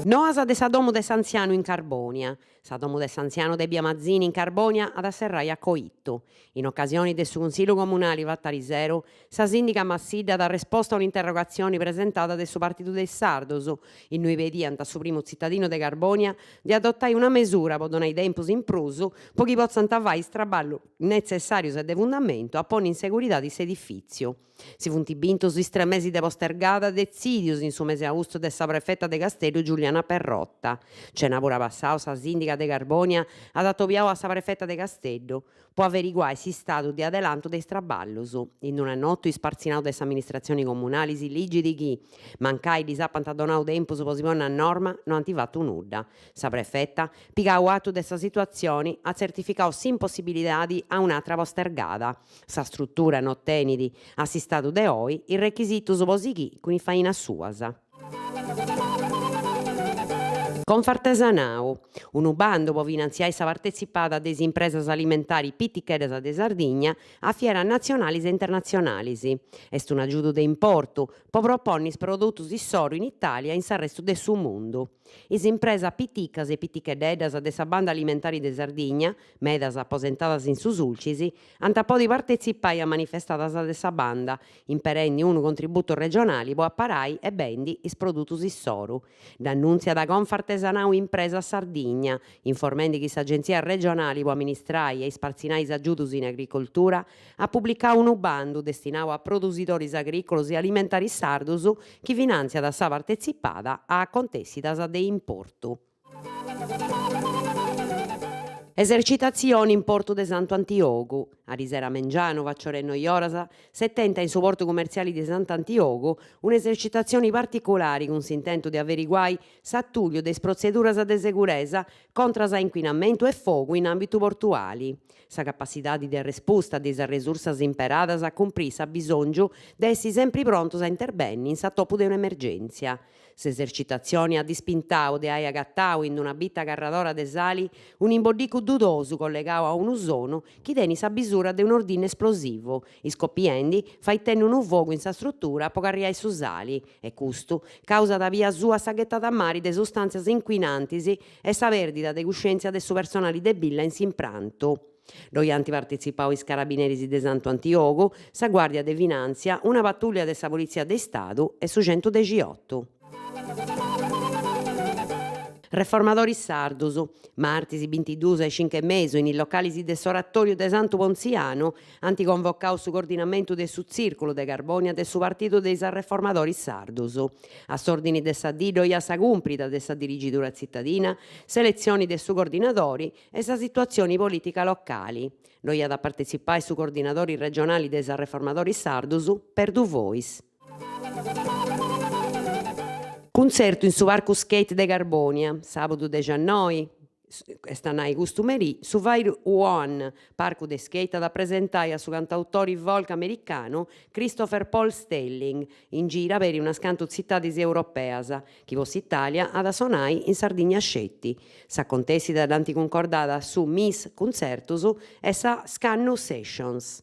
Noas de sa domu de s'antzianu in Carbònia. Sa domu de s'antzianu de bia Mazzini in Carbònia at a serrai a coitu. In ocasioni de su Cunsillu Comunali fatu ariseru, sa sìndiga Massidda at arrespostu a un'interrogatzioni presentada de su Partidu de is Sardos, innui pediant a su primu tzitadinu de Carbònia de adotai una mesura po donai tempus in prus po chi potzant fai is traballus netzessàrius e de fundamentu a ponni in seguridadi s'edifìtziu. Si funt bintus is tres mesis de postergada detzìdius in su mesi austu de sa prefeta de Casteddu Giuliana Perrotta. Cenàbura passau sa sìndiga de Carbònia at atobiau a sa prefeta de Casteddu po averiguai s'istadu de adelantu de is traballus. In una nota ispartzinau de s'amministratzioni comunali si ligit chi, mancai ddis apant donau tempus po si ponni a norma, no ant fatu nudda. Sa prefeta, pigau atu de sa situatzioni, at tzertificau s'impossibilidadi a un'atra postergada. Sa strutura no tenit, a s'istadu de oi, is rechisitus po sighì cun is fainas suas. Confartesanau, unu bandu po finantziai sa partetzipada de is impresas alimentaris piticheddas de Sardigna a fieras natzionalis e internatzionalis. Est un'agiudu de importu po proponni is produtus issoru in Itàlia e in s'arrestu de su mundu. Is impresas piticas e piticheddeddas de sa banda alimentari de Sardigna, medas aposentadas in su Sulcis, ant a podi partetzipai a manifestadas de sa banda, imperendi unu contributu regionali po aparai e bendi is produtus issoru. Dd'annùntziat Confartesanau Impresas Sardigna, informendi chi s'Agentzia regionali po amministrai e ispartzinai is agiudus in agricoltura at publicau unu bandu destinau a produsidoris agrìcolos e alimentaris sardus chi finàntziat sa partetzipada a acontèssidas de importu. Esercitatzioni in portu de Santu Antiogu. Arisera mengianu, faciora 'e noioras, s'est tenta in su portu cumertziali de Santu Antiogu un'esercitatzioni particulari cun s'intentu de averiguai s'atùliu de is protzeduras de seguresa contras a incuinamentu e fogu in àmbitu portuali. Sa capassidadi de arrespusta de is arresursas imperadas a cumprì s'abisòngiu de essi sempri prontus a interbenni in s'atopu de un'emergèntzia. S'esercitatzioni at ispintau de ai agatau in una bita carradora de sali un'imboddicu dudosu collegau a unu sonu chi tenit sa bisura de un'ordinnu esplosivu, iscopiendi fait tenni unu fogu in sa strutura po carriai su sali e custu causat bia sua sa ghetada a mari de sustàntzias incuinantis e sa pèrdida de cuscièntzia de su personali de billa in s'imprantu. Ddoi ant partetzipau is carabineris de Santu Antiogu, sa Guàrdia de Finàntzia, una patùllia de sa Politzia de Istadu e su centudexiotu. Reformadoris sardus, martis bintiduus a is cincu e mesu in is localis de s'Oratòriu de Santu Pontzianu ant convocau su coordinamentu de su Tzìrculu de Carbònia de su Partidu de is Arreformadoris Sardus. A s'òrdini de sa dì ddoi at sa cumprida de sa dirigidura tzitadina, s'eletzioni de su coordinadori e sa situatzioni polìtica locali. Ddoi at a partetzipai su coordinadori regionali de is Arreformadoris Sardus, Perdu Fois. Cuntzertu in su parcu skate de Carbònia, sàbudu dexiannoi, est a nai custu merì, su Fire One, parcu de skate at a presentai a su cantautori folk americanu Christopher Paul Stelling, in gira peri unas cantu tzitadis europeas, chi po s'Italia at a sonai in Sardigna sceti. S'acontèssida dd'ant cuncordada su Mis Cuntzertus e sa Scannu Sessions.